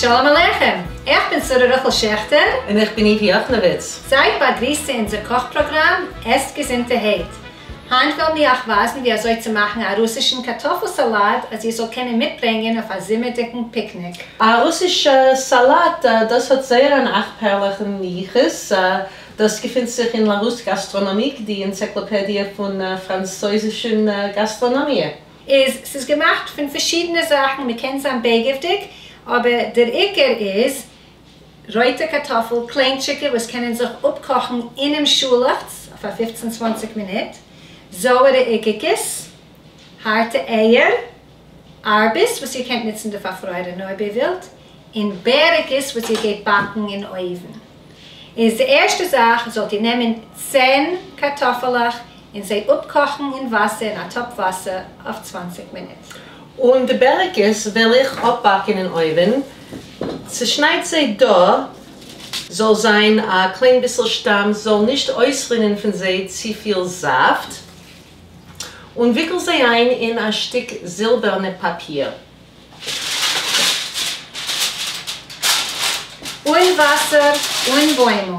שלום עליכם! איך בין שרה רחל שעכטער. און איך בין איווי יאכנאוויץ. זייט באגריסט צו אונזער קאך פראגראם עסט געזונטערהייט. היינט וועלן מיר אייך ווייזן ווי אזוי צו מאכן א רוסישן קארטאפל סאלאט אז איר זאלט קענען מיטברענגען אויף א זומערדיגן פיקניק. א רוסישע סאלאט, דאס האט זייער אן אכפערליכן יחוס, דאס געפינט זיך אין Larousse Gastronomique, די ענציקלאפעדיע פון פראנצויזישן גאסטראנאמיע. איז ס'איז געמאכט פון פארשידענע זאכן, מ'קען זיין בייגעוודיג, אבער דער עיקר איז רויטע קארטאפל, קליינטשיקע וואס קענען זיך אפקאכן אינעם שאלעכץ אויף א פופצן צוואנציג מינוט, זויערע אוגערקעס, הארטע אייער, ארבעס וואס איר קענט נוצן די פארפרוירענע אויב איר ווילט, און בערעקעס וואס איר גייט באקן אין אויוון. איז די ערשטע זאך זאלט איר נעמען 10 קארטאפעלעך און זיי אפקאכן אין וואסער אין א טאפ וואסער אויף 20 מינוט. און די בערעקעס וועל איך אפבאקן אין אויוון, צעשניידט זיי דא, זאל זיין א קליין ביסל שטאם, זאל נישט אויסרינען פון זיי צופיל זאפט, און וויקל זיי איין אין א שטיק זילבערנע פאפיר. אן וואסער, אן בוימל.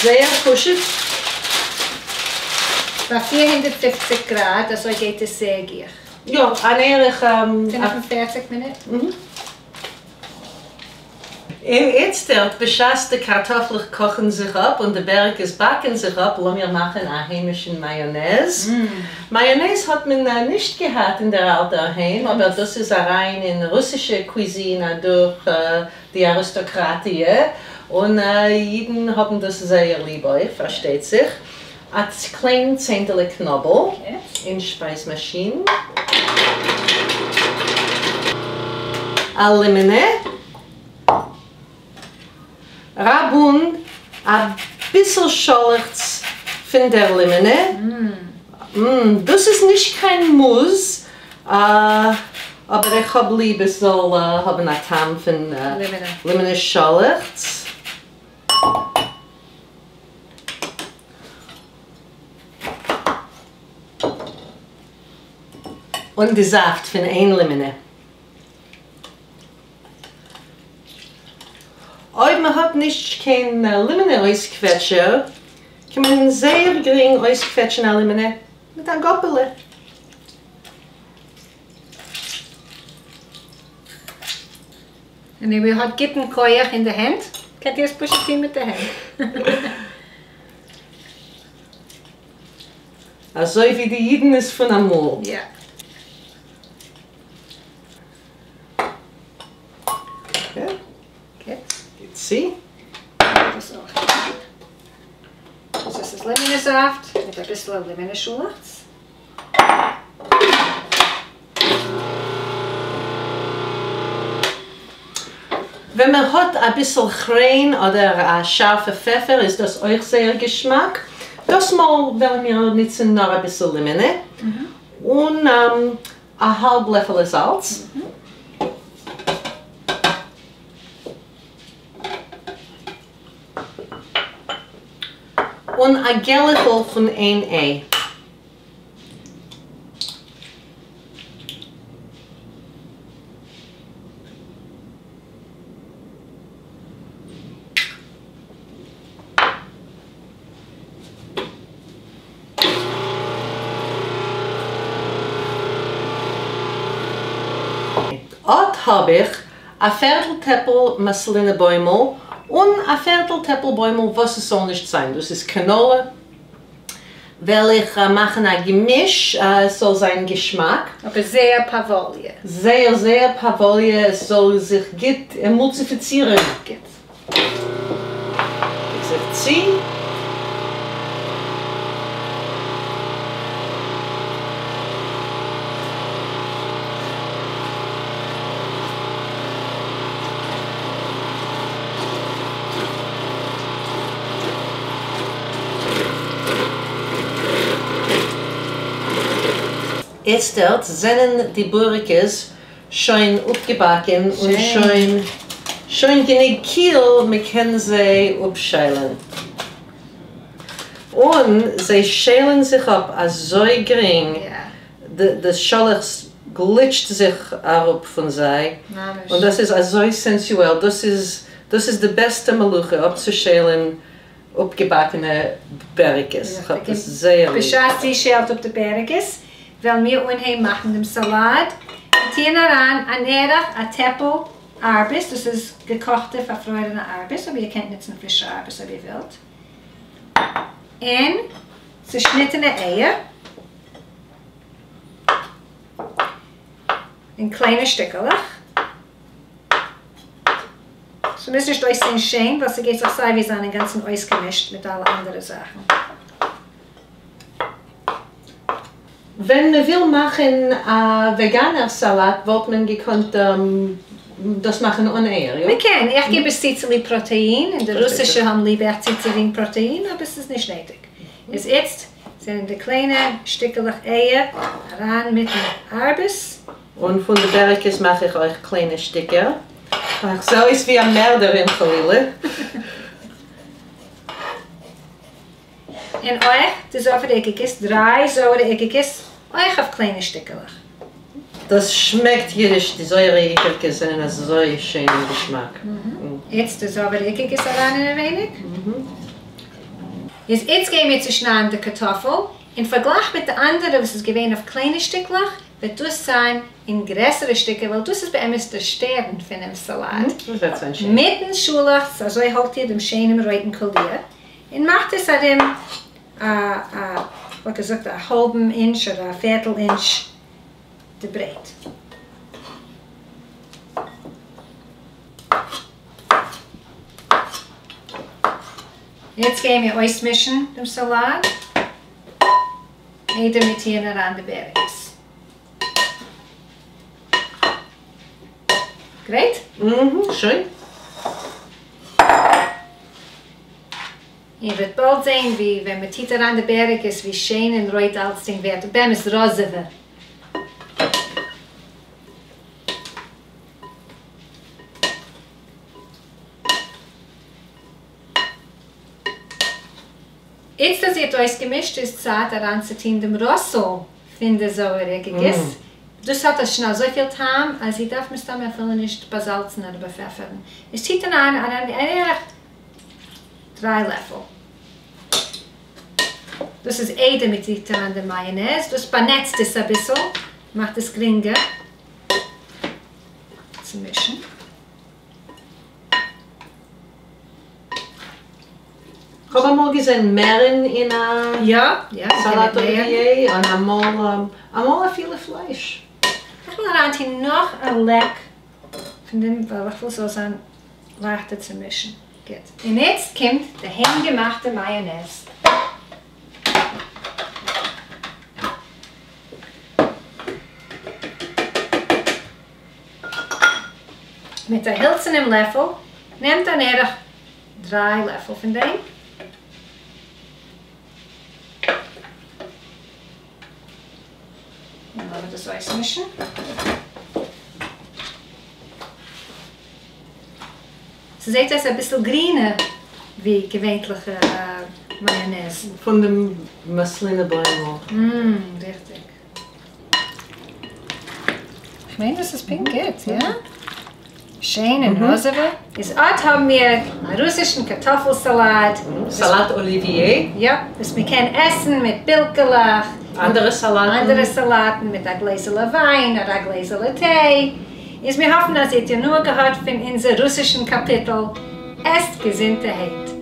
זייער פשוט. ביי 450 גראד, אזוי גייט עס זייער גיך. יא, אן ערך 45 מינוט. און איצטערט, בשעת די קארטאפלעך קאכן זיך אפ און די בערעקעס באקן זיך אפ, לאמיר מאכן א היימישן מאיאנעז. מאיאנעז האט מען נישט געהאט אין דער אלטער היים, אבער דאס איז אריין אין רוסישע cuisine אדורך די אריסטאקראטיע, און אידן האבן דאס זייער ליב אויך, פארשטייט זיך. א קליין צענטעלע קנאבל אין שפייז מאשין. א לימענע. רייב אן אביסל שאלעכץ פון דער לימענע. דאס איז נישט קיין מוז, אבער איך האב ליב עס זאל האבן א טעם פון לימענע שאלעכץ. און די זאפט פון איין לימענע. אויב מען האט נישט קיין לימענע אויסקוועטשער, קען מען זייער גרינג אויסקוועטשן א לימענע מיט א גאפעלע. און אויב איר האט גוטן כח אין די הענט, קענט איר עס פשוט טון מיט די הענט. אזוי ווי די אידן איז פון אמאל. יא. Okay. גוט צו. דאס אויך. דאס איז לימענע זאפט מיט אביסל לימענע שאלעכץ. ווען מען האט אביסל כריין אדער א שארפע פעפער איז דאס אויך זייער געשמאק. דאס מאל וועלן מיר נוצן נאר אביסל לימענע און א האלב לעפעלע זאלץ. און א געלעכל פון איין איי. אט האב איך א פערטל טעפל מאסלינע בוימל און א פערטל טעפל בוימל וואס עס זאל נישט זיין, דאס איז קענאלע, וועל איך מאכן א געמיש עס זאל זיין געשמאק. אבער זייער פאוואליע. זייער זייער פאוואליע, עס זאל זיך גוט עמולסיפיצירן. גוט. גיב זיך צו. איצטערט זענען די בוריקעס שוין אפגעבאקען און שוין שוין גענוג קיל מען קען זיי אפשיילען. און זיי שיילען זיך אפ אזוי גרינג, די שאלעכץ גליטשט זיך אראפ פון זיי. ממש. און דאס איז אזוי סענסועל, דאס איז דאס איז די בעסטע מלאכה אפצושיילן אפגעבאקענע בעריקעס, כ'האב דאס זייער ליב. בשעת זי שיילט אפ די בעריקעס, וועלן מיר אנהייבן מאכן דעם סאלאט. מיר טוען אריין אן ערך א טעפל ארבעס, דאס איז געקאכטע פארפרוירענע ארבעס, אבער איר קענט נוצן פרישע ארבעס אויב איר ווילט, און צעשניטענע אייער אין קליינע שטיקעלעך. ס'מוז נישט אויסזען שיין ווייל ס'גייט זיך סייווי זיין אינגאנצן אויסגעמישט מיט אלע אנדערע זאכן. ווען מ'וויל מאכן א וועגאנער סאלאט וואלט מען געקאנט דאס מאכן אן אייער, יא? מ'קען, איך גיב עס צו צוליב פראטעין, און די רוסישע האבן ליב אויך צוצולייגן פראטעין, אבער ס'איז נישט נויטיג. איז איצט זענען די קליינע שטיקעלעך אייער אריין מיטן ארבעס. און פון די בעריקעס מאך איך אויך קליינע שטיקער. איך זע אויס ווי א מערדערין חלילה. און אויך די זויערע אוגערקעס, דריי זויערע אוגערקעס, אויך אויף קליינע שטיקעלעך. דאס שמעקט אידיש, די זויערע אוגערקעס זענען אזוי שיין און געשמאק. איצט די זויערע אוגערקעס אריין אינעווייניג. איז איצט גייען מיר צושניידן די קארטאפל, אין פארגלייך מיט די אנדערע וואס איז געווען אויף קליינע שטיקלעך, וועט דאס זיין אין גרעסערע שטיקער ווייל דאס איז באמת דער שטערן פונעם סאלאט. מיטן שאלעכץ, אזוי האלט איר דעם שיינעם רויטן קאליר, און מאכט עס ארום א א וואלט געזאגט א האלבן אינטש אדער א פערטל אינטש די ברייט. יעצט גייען מיר אויסמישן דעם סאלאט. איידער מיר טוען אריין די בעריקעס. גרייט? שוין. איר וועט באלד זען ווי ווען מען טוט אריין די בעריקעס ווי שיין און רויט אלצדינג ווערט, באמת ראזעווע. איצט אז איר האט אויסגעמישט איז צייט אריינצוטוהן דעם ראסל פון די זויערע אוגערקעס, דאס האט שוין אזויפיל טעם אז איר דארפט מסתמא אפילו נישט באזאלצן אדער באפעפערן, עס טוט אריין אן ערך דריי לעפל, דאס איז איידער מען טוט אריין די מאיאנעז, דאס באנעצט עס אביסל, מאכט עס גרינגער צו מישן. כ'האב אמאל געזען מערן אין א סאלאט אליוויעי, און אמאל אמאל אפילו פלייש. איך וויל אריינטון נאך א לעק פון דעם ווייל איך וויל ס'זאל זיין לייכטער צו מישן. גוט. און איצט קומט די היימגעמאכטע מאיאנעז. מיט א הילצערנעם לעפל נעמט אן ערך דריי לעפל פון דעם. און לאמיר דאס אויסמישן. ס'זעט אויס אביסל גרינער ווי געווענטליכע מאיאנעז. פון דעם מאסלינע בוימל. ריכטיג. כ'מיין דאס איז פונקט גוט, איא? שיין און ראזעווע. איז אט האבן מיר א רוסישן קארטאפל סאלאט. סאלאט אליוויע. יא, וואס מען קען עסן מיט בילקעלעך. אנדערע סאלאטן. אנדערע סאלאטן מיט א גלעזעלע וויין אדער א גלעזעלע טיי. איז מיר האפן אז איר האט הנאה געהאט פון אונזער רוסישן קאפיטל. עסט געזונטערהייט.